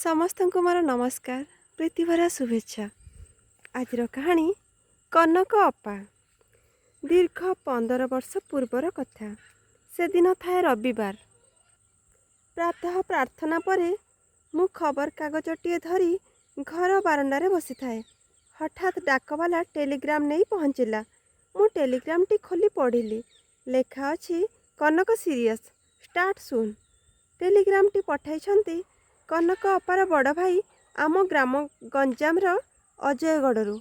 ସମସ୍ତଙ୍କୁ ମୋର ନମସ୍କାର, ପ୍ରୀତିଭରା ଶୁଭେଚ୍ଛା। ଆଜିର କାହାଣୀ କନକ ଅପା। ଦୀର୍ଘ 15 ବର୍ଷ ପୂର୍ବର କଥା। ସେଦିନ ଥାଏ ରବିବାର। ପ୍ରାତଃ ପ୍ରାର୍ଥନା ପରେ ମୁଁ ଖବରକାଗଜଟିଏ ଧରି ଘର ବାରଣ୍ଡାରେ ବସିଥାଏ। ହଠାତ୍ ଡାକବାଲା ଟେଲିଗ୍ରାମ ନେଇ ପହଞ୍ଚିଲା। ମୁଁ ଟେଲିଗ୍ରାମଟି ଖୋଲି ପଢ଼ିଲି। ଲେଖା ଅଛି, "କନକ ସିରିୟସ୍, ଷ୍ଟାର୍ଟ ସୁନ୍।" ଟେଲିଗ୍ରାମଟି ପଠାଇଛନ୍ତି କନକ ଅପାର ବଡ଼ ଭାଇ, ଆମ ଗ୍ରାମ ଗଞ୍ଜାମର ଅଜୟଗଡ଼ରୁ।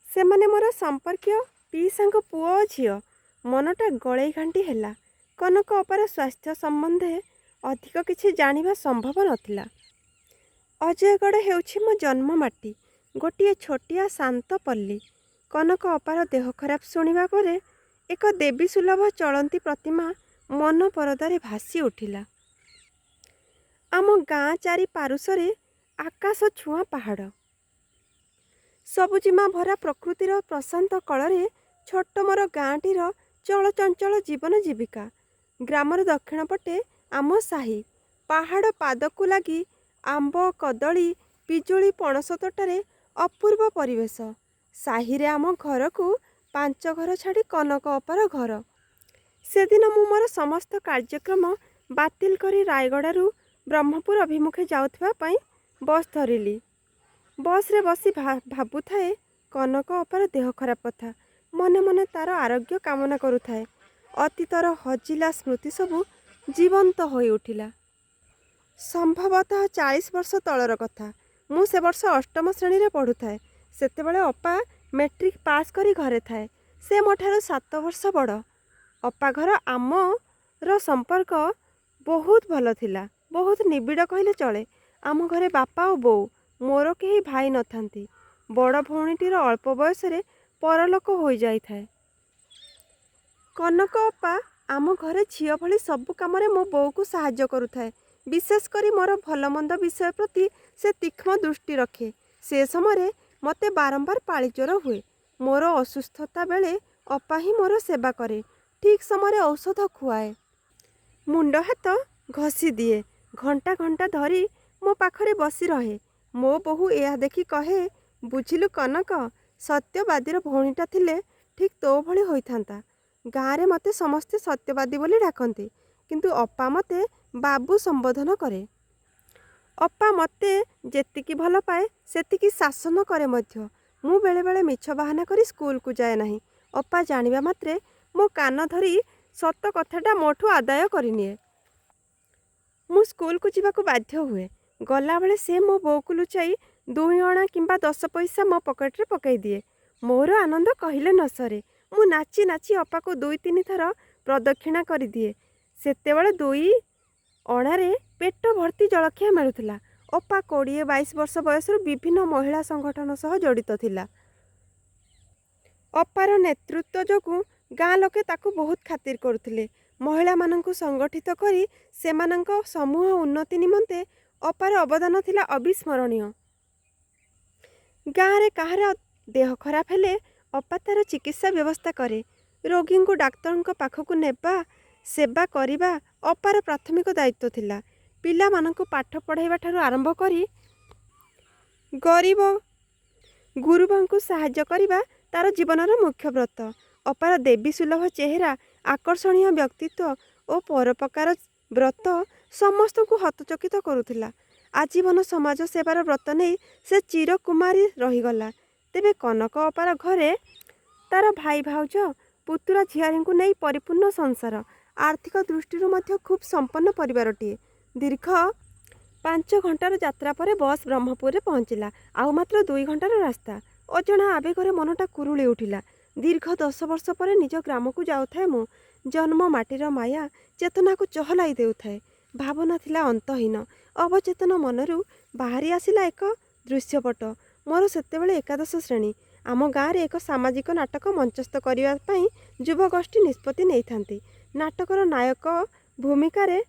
ସେମାନେ ମୋର ସମ୍ପର୍କୀୟ ପିଇସାଙ୍କ ପୁଅ ଓ ଝିଅ। ମନଟା ଗଳେଇ ଘାଣ୍ଟି ହେଲା। କନକ ଅପାର ସ୍ୱାସ୍ଥ୍ୟ ସମ୍ବନ୍ଧେ ଅଧିକ କିଛି ଜାଣିବା ସମ୍ଭବ ନଥିଲା। ଅଜୟଗଡ଼ ହେଉଛି ମୋ ଜନ୍ମମାଟି, ଗୋଟିଏ ଛୋଟିଆ ଶାନ୍ତ ପଲ୍ଲୀ। କନକ ଅପାର ଦେହ ଖରାପ ଶୁଣିବା ପରେ ଏକ ଦେବୀସୁଲଭ ଚଳନ୍ତି ପ୍ରତିମା ମନ ପରଦାରେ ଭାସି ଉଠିଲା। ଆମ ଗାଁ ଚାରି ପାରୁସରେ ଆକାଶ ଛୁଆଁ ପାହାଡ଼। ସବୁଜିମା ଭରା ପ୍ରକୃତିର ପ୍ରଶାନ୍ତ କୋଳରେ ଛୋଟ ମୋର ଗାଁଟିର ଚଳଚଞ୍ଚଳ ଜୀବନ ଜୀବିକା। ଗ୍ରାମର ଦକ୍ଷିଣ ପଟେ ଆମ ସାହି। ପାହାଡ଼ ପାଦକୁ ଲାଗି ଆମ୍ବ, କଦଳୀ, ପିଜୁଳି, ପଣସ ତୋଟାରେ ଅପୂର୍ବ ପରିବେଶ। ସାହିରେ ଆମ ଘରକୁ ପାଞ୍ଚ ଘର ଛାଡ଼ି କନକ ଅପାର ଘର। ସେଦିନ ମୁଁ ମୋର ସମସ୍ତ କାର୍ଯ୍ୟକ୍ରମ ବାତିଲ କରି ରାୟଗଡ଼ାରୁ ବ୍ରହ୍ମପୁର ଅଭିମୁଖେ ଯାଉଥିବା ପାଇଁ ବସ୍ ଧରିଲି। ବସ୍ରେ ବସି ଭାବୁଥାଏ କନକ ଅପାର ଦେହ ଖରାପ କଥା। ମନେ ମନେ ତାର ଆରୋଗ୍ୟ କାମନା କରୁଥାଏ। ଅତୀତର ହଜିଲା ସ୍ମୃତି ସବୁ ଜୀବନ୍ତ ହୋଇଉଠିଲା। ସମ୍ଭବତଃ 40 ବର୍ଷ ତଳର କଥା। ମୁଁ ସେ ବର୍ଷ ଅଷ୍ଟମ ଶ୍ରେଣୀରେ ପଢ଼ୁଥାଏ। ସେତେବେଳେ ଅପା ମେଟ୍ରିକ୍ ପାସ୍ କରି ଘରେ ଥାଏ। ସେ ମୋଠାରୁ 7 ବର୍ଷ ବଡ଼। ଅପା ଘର ଆମର ସମ୍ପର୍କ ବହୁତ ଭଲ ଥିଲା, ବହୁତ ନିବିଡ଼ କହିଲେ ଚଳେ। ଆମ ଘରେ ବାପା ଓ ବୋଉ। ମୋର କେହି ଭାଇ ନଥାନ୍ତି। ବଡ଼ ଭଉଣୀଟିର ଅଳ୍ପ ବୟସରେ ପରଲୋକ ହୋଇଯାଇଥାଏ। କନକ ଅପା ଆମ ଘରେ ଝିଅ ଭଳି ସବୁ କାମରେ ମୋ ବୋଉକୁ ସାହାଯ୍ୟ କରୁଥାଏ। ବିଶେଷ କରି ମୋର ଭଲମନ୍ଦ ବିଷୟ ପ୍ରତି ସେ ତୀକ୍ଷ୍ଣ ଦୃଷ୍ଟି ରଖେ। ସେ ସମୟରେ ମୋତେ ବାରମ୍ବାର ପାଳିଜ୍ୱର ହୁଏ। ମୋର ଅସୁସ୍ଥତା ବେଳେ ଅପା ହିଁ ମୋର ସେବା କରେ। ଠିକ୍ ସମୟରେ ଔଷଧ ଖୁଆଏ। ମୁଣ୍ଡ ହାତ ଘଷି ଦିଏ। ଘଣ୍ଟା ଘଣ୍ଟା ଧରି ମୋ ପାଖରେ ବସି ରହେ। ମୋ ବୋଉ ଏହା ଦେଖି କହେ, "ବୁଝିଲୁ କନକ, ସତ୍ୟବାଦୀର ଭଉଣୀଟା ଥିଲେ ଠିକ୍ ତୋ ଭଳି ହୋଇଥାନ୍ତା।" ଗାଁରେ ମୋତେ ସମସ୍ତେ ସତ୍ୟବାଦୀ ବୋଲି ଡାକନ୍ତି। କିନ୍ତୁ ଅପା ମୋତେ ବାବୁ ସମ୍ବୋଧନ କରେ। ଅପା ମୋତେ ଯେତିକି ଭଲ ପାଏ, ସେତିକି ଶାସନ କରେ ମଧ୍ୟ। ମୁଁ ବେଳେବେଳେ ମିଛ ବାହାନା କରି ସ୍କୁଲକୁ ଯାଏ ନାହିଁ। ଅପା ଜାଣିବା ମାତ୍ରେ ମୋ କାନ ଧରି ସତ କଥାଟା ମୋଠୁ ଆଦାୟ କରିନିଏ। ମୁଁ ସ୍କୁଲକୁ ଯିବାକୁ ବାଧ୍ୟ ହୁଏ। ଗଲାବେଳେ ସେ ମୋ ବୋଉକୁ ଲୁଚାଇ 2 ଅଣା କିମ୍ବା 10 ପଇସା ମୋ ପକେଟରେ ପକାଇଦିଏ। ମୋର ଆନନ୍ଦ କହିଲେ ନ ସରେ। ମୁଁ ନାଚି ନାଚି ଅପାକୁ ଦୁଇ ତିନି ଥର ପ୍ରଦକ୍ଷିଣା କରିଦିଏ। ସେତେବେଳେ 2 ଅଣାରେ ପେଟ ଭର୍ତ୍ତି ଜଳଖିଆ ମିଳୁଥିଲା। ଅପା 20-22 ବର୍ଷ ବୟସରୁ ବିଭିନ୍ନ ମହିଳା ସଂଗଠନ ସହ ଜଡ଼ିତ ଥିଲା। ଅପାର ନେତୃତ୍ୱ ଯୋଗୁଁ ଗାଁ ଲୋକେ ତାକୁ ବହୁତ ଖାତିର କରୁଥିଲେ। ମହିଳାମାନଙ୍କୁ ସଂଗଠିତ କରି ସେମାନଙ୍କ ସମୂହ ଉନ୍ନତି ନିମନ୍ତେ ଅପାର ଅବଦାନ ଥିଲା ଅବିସ୍ମରଣୀୟ। ଗାଁରେ କାହାର ଦେହ ଖରାପ ହେଲେ ଅପା ତାର ଚିକିତ୍ସା ବ୍ୟବସ୍ଥା କରେ। ରୋଗୀଙ୍କୁ ଡାକ୍ତରଙ୍କ ପାଖକୁ ନେବା, ସେବା କରିବା ଅପାର ପ୍ରାଥମିକ ଦାୟିତ୍ୱ ଥିଲା। ପିଲାମାନଙ୍କୁ ପାଠ ପଢ଼ାଇବାଠାରୁ ଆରମ୍ଭ କରି ଗରିବ ଗୁରୁବାଙ୍କୁ ସାହାଯ୍ୟ କରିବା ତାର ଜୀବନର ମୁଖ୍ୟ ବ୍ରତ। ଅପାର ଦେବୀ ସୁଲଭ ଚେହେରା, ଆକର୍ଷଣୀୟ ବ୍ୟକ୍ତିତ୍ୱ ଓ ପରୋପକାର ବ୍ରତ ସମସ୍ତଙ୍କୁ ହତଚକିତ କରୁଥିଲା। ଆଜୀବନ ସମାଜ ସେବାର ବ୍ରତ ନେଇ ସେ ଚିରକୁମାରୀ ରହିଗଲା। ତେବେ କନକ ଅପାର ଘରେ ତାର ଭାଇ ଭାଉଜ, ପୁତୁରା ଝିଆରୀଙ୍କୁ ନେଇ ପରିପୂର୍ଣ୍ଣ ସଂସାର। ଆର୍ଥିକ ଦୃଷ୍ଟିରୁ ମଧ୍ୟ ଖୁବ୍ ସମ୍ପନ୍ନ ପରିବାରଟିଏ। ଦୀର୍ଘ 5 ଘଣ୍ଟାର ଯାତ୍ରା ପରେ ବସ୍ ବ୍ରହ୍ମପୁରରେ ପହଞ୍ଚିଲା। ଆଉ ମାତ୍ର 2 ଘଣ୍ଟାର ରାସ୍ତା। ଅଜଣା ଆବେଗରେ ମନଟା କୁରୁଳି ଉଠିଲା। ଦୀର୍ଘ 10 ବର୍ଷ ପରେ ନିଜ ଗ୍ରାମକୁ ଯାଉଥାଏ ମୁଁ। ଜନ୍ମ ମାଟିର ମାୟା ଚେତନାକୁ ଚହଲାଇ ଦେଉଥାଏ। ଭାବନା ଥିଲା ଅନ୍ତହୀନ। ଅବଚେତନ ମନରୁ ବାହାରି ଆସିଲା ଏକ ଦୃଶ୍ୟପଟ। ମୋର ସେତେବେଳେ ଏକାଦଶ ଶ୍ରେଣୀ। ଆମ ଗାଁରେ ଏକ ସାମାଜିକ ନାଟକ ମଞ୍ଚସ୍ଥ କରିବା ପାଇଁ ଯୁବଗୋଷ୍ଠୀ ନିଷ୍ପତ୍ତି ନେଇଥାନ୍ତି। ନାଟକର ନାୟକ ଭୂମିକାରେ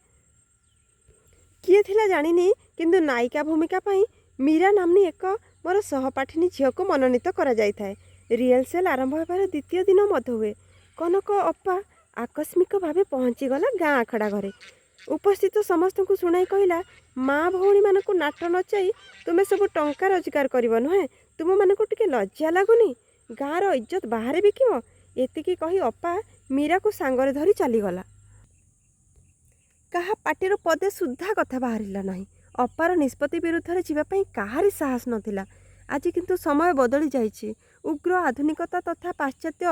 କିଏ ଥିଲା ଜାଣିନି, କିନ୍ତୁ ନାୟିକା ଭୂମିକା ପାଇଁ ମୀରା ନାମ୍ନୀ ଏକ ମୋର ସହପାଠିନୀ ଝିଅକୁ ମନୋନୀତ କରାଯାଇଥାଏ। ରିହର୍ସାଲ ଆରମ୍ଭ ହେବାର ଦ୍ୱିତୀୟ ଦିନ ବୋଧହୁଏ କନକ ଅପା ଆକସ୍ମିକ ଭାବେ ପହଞ୍ଚିଗଲା ଗାଁ ଆଖଡ଼ା ଘରେ। ଉପସ୍ଥିତ ସମସ୍ତଙ୍କୁ ଶୁଣାଇ କହିଲା, ମା ଭଉଣୀମାନଙ୍କୁ ନାଟ ନଚାଇ ତୁମେ ସବୁ ଟଙ୍କା ରୋଜଗାର କରିବ ନୁହେଁ? ତୁମମାନଙ୍କୁ ଟିକେ ଲଜ୍ଜା ଲାଗୁନି? ଗାଁର ଇଜ୍ଜତ ବାହାରେ ବିକିବ? ଏତିକି କହି ଅପା ମୀରାକୁ ସାଙ୍ଗରେ ଧରି ଚାଲିଗଲା। କାହା ପାଟିରୁ ପଦେ ସୁଦ୍ଧା କଥା ବାହାରିଲା ନାହିଁ। ଅପାର ନିଷ୍ପତ୍ତି ବିରୁଦ୍ଧରେ ଯିବା ପାଇଁ କାହାରି ସାହସ ନଥିଲା। ଆଜି କିନ୍ତୁ ସମୟ ବଦଳି ଯାଇଛି। ଉଗ୍ର ଆଧୁନିକତା ତଥା ପାଶ୍ଚାତ୍ୟ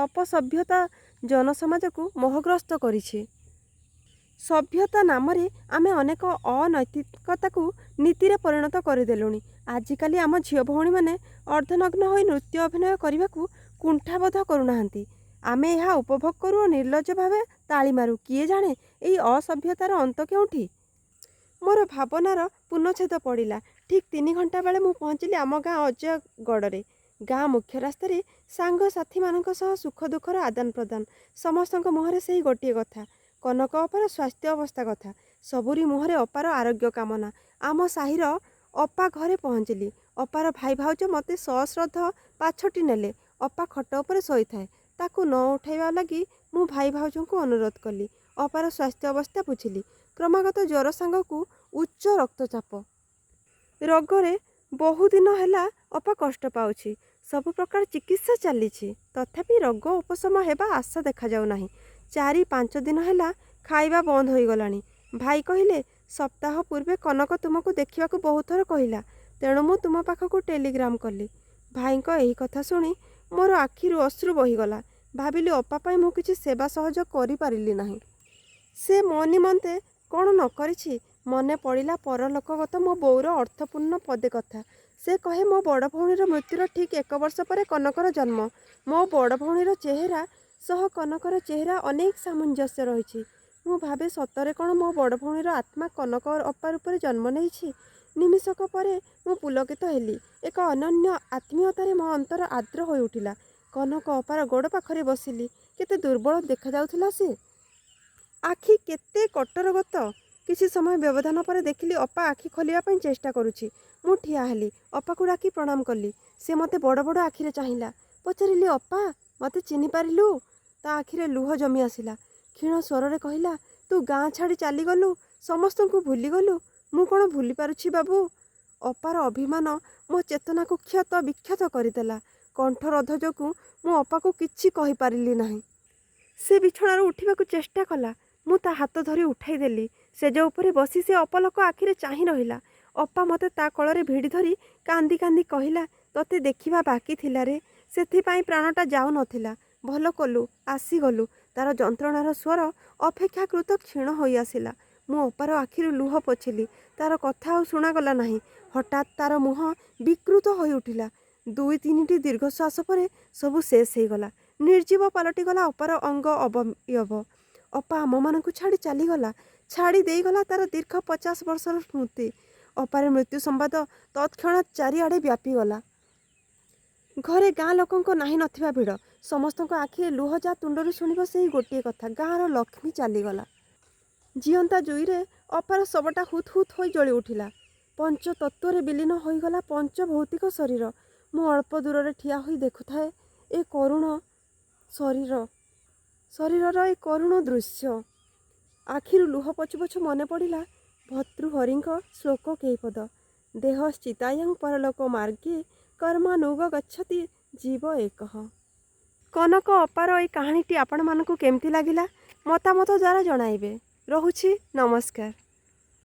ଅପସଭ୍ୟତା ଜନସମାଜକୁ ମୋହଗ୍ରସ୍ତ କରିଛି। ସଭ୍ୟତା ନାମରେ ଆମେ ଅନେକ ଅନୈତିକତାକୁ ନୀତିରେ ପରିଣତ କରିଦେଲୁଣି। ଆଜିକାଲି ଆମ ଝିଅ ଭଉଣୀମାନେ ଅର୍ଦ୍ଧନଗ୍ନ ହୋଇ ନୃତ୍ୟ ଅଭିନୟ କରିବାକୁ କୁଣ୍ଠାବୋଧ କରୁନାହାନ୍ତି। ଆମେ ଏହା ଉପଭୋଗ କରୁ ଓ ନିର୍ଲଜ୍ଜ ଭାବେ ତାଳି ମାରୁ। କିଏ ଜାଣେ ଏହି ଅସଭ୍ୟତାର ଅନ୍ତ କେଉଁଠି? ମୋର ଭାବନାର ପୂର୍ଣ୍ଣଚ୍ଛେଦ ପଡ଼ିଲା। ଠିକ୍ 3 ଘଣ୍ଟା ବେଳେ ମୁଁ ପହଞ୍ଚିଲି ଆମ ଗାଁ ଅଜୟଗଡ଼ରେ। ଗାଁ ମୁଖ୍ୟ ରାସ୍ତାରେ ସାଙ୍ଗସାଥୀମାନଙ୍କ ସହ ସୁଖ ଦୁଃଖର ଆଦାନ ପ୍ରଦାନ। ସମସ୍ତଙ୍କ ମୁହଁରେ ସେହି ଗୋଟିଏ କଥା, କନକ ଅପାର ସ୍ୱାସ୍ଥ୍ୟ ଅବସ୍ଥା କଥା। ସବୁରି ମୁହଁରେ ଅପାର ଆରୋଗ୍ୟ କାମନା। ଆମ ସାହିର ଅପା ଘରେ ପହଞ୍ଚିଲି। ଅପାର ଭାଇ ଭାଉଜ ମୋତେ ସଶ୍ରଦ୍ଧ ପାଛୋଟି ନେଲେ। ଅପା ଖଟ ଉପରେ ଶୋଇଥାଏ। ତାକୁ ନ ଉଠାଇବା ଲାଗି ମୁଁ ଭାଇ ଭାଉଜଙ୍କୁ ଅନୁରୋଧ କଲି। ଅପାର ସ୍ୱାସ୍ଥ୍ୟ ଅବସ୍ଥା ବୁଝିଲି। କ୍ରମାଗତ ଜ୍ୱର ସାଙ୍ଗକୁ ଉଚ୍ଚ ରକ୍ତଚାପ। ରୋଗରେ ବହୁଦିନ ହେଲା ଅପା କଷ୍ଟ ପାଉଛି। ସବୁ ପ୍ରକାର ଚିକିତ୍ସା ଚାଲିଛି। ତଥାପି ରୋଗ ଉପଶମ ହେବା ଆଶା ଦେଖାଯାଉ ନାହିଁ। 4-5 ଦିନ ହେଲା ଖାଇବା ବନ୍ଦ ହୋଇଗଲାଣି। ଭାଇ କହିଲେ, ସପ୍ତାହ ପୂର୍ବେ କନକ ତୁମକୁ ଦେଖିବାକୁ ବହୁଥର କହିଲା। ତେଣୁ ମୁଁ ତୁମ ପାଖକୁ ଟେଲିଗ୍ରାମ କଲି। ଭାଇଙ୍କ ଏହି କଥା ଶୁଣି ମୋର ଆଖିରୁ ଅଶ୍ରୁ ବହିଗଲା। ଭାବିଲି, ଅପା ପାଇଁ ମୁଁ କିଛି ସେବା ସହଯୋଗ କରିପାରିଲି ନାହିଁ। ସେ ମୋ ନିମନ୍ତେ କ'ଣ ନ କରିଛି? ମନେ ପଡ଼ିଲା ପରଲୋକଗତ ମୋ ବୋଉର ଅର୍ଥପୂର୍ଣ୍ଣ ପଦେ କଥା। ସେ କହେ, ମୋ ବଡ଼ ଭଉଣୀର ମୃତ୍ୟୁର ଠିକ୍ ଏକ ବର୍ଷ ପରେ କନକର ଜନ୍ମ। ମୋ ବଡ଼ ଭଉଣୀର ଚେହେରା ସହ କନକର ଚେହେରା ଅନେକ ସାମଞ୍ଜସ୍ୟ ରହିଛି। ମୁଁ ଭାବେ, ସତରେ କ'ଣ ମୋ ବଡ଼ ଭଉଣୀର ଆତ୍ମା କନକ ଅପା ରୂପରେ ଜନ୍ମ ନେଇଛି? ନିମିଷକ ପରେ ମୁଁ ପୁଲକିତ ହେଲି। ଏକ ଅନନ୍ୟ ଆତ୍ମୀୟତାରେ ମୋ ଅନ୍ତର ଆର୍ଦ୍ର ହୋଇଉଠିଲା। କନକ ଅପାର ଗୋଡ଼ ପାଖରେ ବସିଲି। କେତେ ଦୁର୍ବଳ ଦେଖାଯାଉଥିଲା ସେ! ଆଖି କେତେ କୋଟରଗତ! କିଛି ସମୟ ବ୍ୟବଧାନ ପରେ ଦେଖିଲି ଅପା ଆଖି ଖୋଲିବା ପାଇଁ ଚେଷ୍ଟା କରୁଛି। ମୁଁ ଠିଆ ହେଲି। ଅପାକୁ ଡାକି ପ୍ରଣାମ କଲି। ସେ ମୋତେ ବଡ଼ ବଡ଼ ଆଖିରେ ଚାହିଁଲା। ପଚାରିଲି, ଅପା, ମୋତେ ଚିହ୍ନିପାରିଲୁ? ତା ଆଖିରେ ଲୁହ ଜମି ଆସିଲା। କ୍ଷୀଣ ସ୍ୱରରେ କହିଲା, ତୁ ଗାଁ ଛାଡ଼ି ଚାଲିଗଲୁ, ସମସ୍ତଙ୍କୁ ଭୁଲିଗଲୁ। ମୁଁ କ'ଣ ଭୁଲିପାରୁଛି ବାବୁ? ଅପାର ଅଭିମାନ ମୋ ଚେତନାକୁ କ୍ଷତ ବିକ୍ଷତ କରିଦେଲା। କଣ୍ଠରୋଧ ଯୋଗୁଁ ମୁଁ ଅପାକୁ କିଛି କହିପାରିଲି ନାହିଁ। ସେ ବିଛଣାରୁ ଉଠିବାକୁ ଚେଷ୍ଟା କଲା। ମୁଁ ତା ହାତ ଧରି ଉଠାଇଦେଲି। ଶେଯ ଉପରେ ବସି ସେ ଅପଲକ ଆଖିରେ ଚାହିଁ ରହିଲା। ଅପା ମୋତେ ତା କୋଳରେ ଭିଡ଼ି ଧରି କାନ୍ଦି କାନ୍ଦି କହିଲା, ତୋତେ ଦେଖିବା ବାକି ଥିଲାରେ। ସେଥିପାଇଁ ପ୍ରାଣଟା ଯାଉ ନଥିଲା। ଭଲ କଲୁ, ଆସିଗଲୁ। ତାର ଯନ୍ତ୍ରଣାର ସ୍ୱର ଅପେକ୍ଷାକୃତ କ୍ଷୀଣ ହୋଇଆସିଲା। ମୁଁ ଅପାର ଆଖିରୁ ଲୁହ ପୋଛିଲି। ତାର କଥା ଆଉ ଶୁଣାଗଲା ନାହିଁ। ହଠାତ୍ ତାର ମୁହଁ ବିକୃତ ହୋଇଉଠିଲା। ଦୁଇ ତିନିଟି ଦୀର୍ଘଶ୍ୱାସ ପରେ ସବୁ ଶେଷ ହେଇଗଲା। ନିର୍ଜୀବ ପାଲଟିଗଲା ଅପାର ଅଙ୍ଗ ଅବୟବ। ଅପା ଆମମାନଙ୍କୁ ଛାଡ଼ି ଚାଲିଗଲା। ଛାଡ଼ି ଦେଇଗଲା ତାର ଦୀର୍ଘ 50 ବର୍ଷର ସ୍ମୃତି। ଅପାର ମୃତ୍ୟୁ ସମ୍ବାଦ ତତ୍କ୍ଷଣାତ୍ ଚାରିଆଡ଼େ ବ୍ୟାପିଗଲା। ଘରେ ଗାଁ ଲୋକଙ୍କ ନାହିଁ ନଥିବା ଭିଡ଼। ସମସ୍ତଙ୍କ ଆଖିରେ ଲୁହ। ଯା ତୁଣ୍ଡରୁ ଶୁଣିବ ସେହି ଗୋଟିଏ କଥା, ଗାଁର ଲକ୍ଷ୍ମୀ ଚାଲିଗଲା। ଜିଅନ୍ତା ଜୁଇରେ ଅପାର ଶବଟା ହୁତ୍ ହୁତ୍ ହୋଇ ଜଳି ଉଠିଲା। ପଞ୍ଚତତ୍ତ୍ୱରେ ବିଲୀନ ହୋଇଗଲା ପଞ୍ଚଭୌତିକ ଶରୀର। ମୁଁ ଅଳ୍ପ ଦୂରରେ ଠିଆ ହୋଇ ଦେଖୁଥାଏ ଏ କରୁଣ ଶରୀରର ଏ କରୁଣ ଦୃଶ୍ୟ। ଆଖିରୁ ଲୁହ ପୋଛୁ ପୋଛୁ ମନେ ପଡ଼ିଲା ଭର୍ତ୍ତୃହରିଙ୍କ ଶ୍ଲୋକ କେଇପଦ, ଦେହଶ୍ଚିତାୟଂ ପରଲୋକ ମାର୍ଗେ କର୍ମାନୁଗ ଗଚ୍ଛତି ଜୀବ ଏକଃ। କନକ ଅପାର ଏଇ କାହାଣୀଟି ଆପଣମାନଙ୍କୁ କେମିତି ଲାଗିଲା, ମତାମତ ଦ୍ୱାରା ଜଣାଇବେ। ରହୁଛି, ନମସ୍କାର।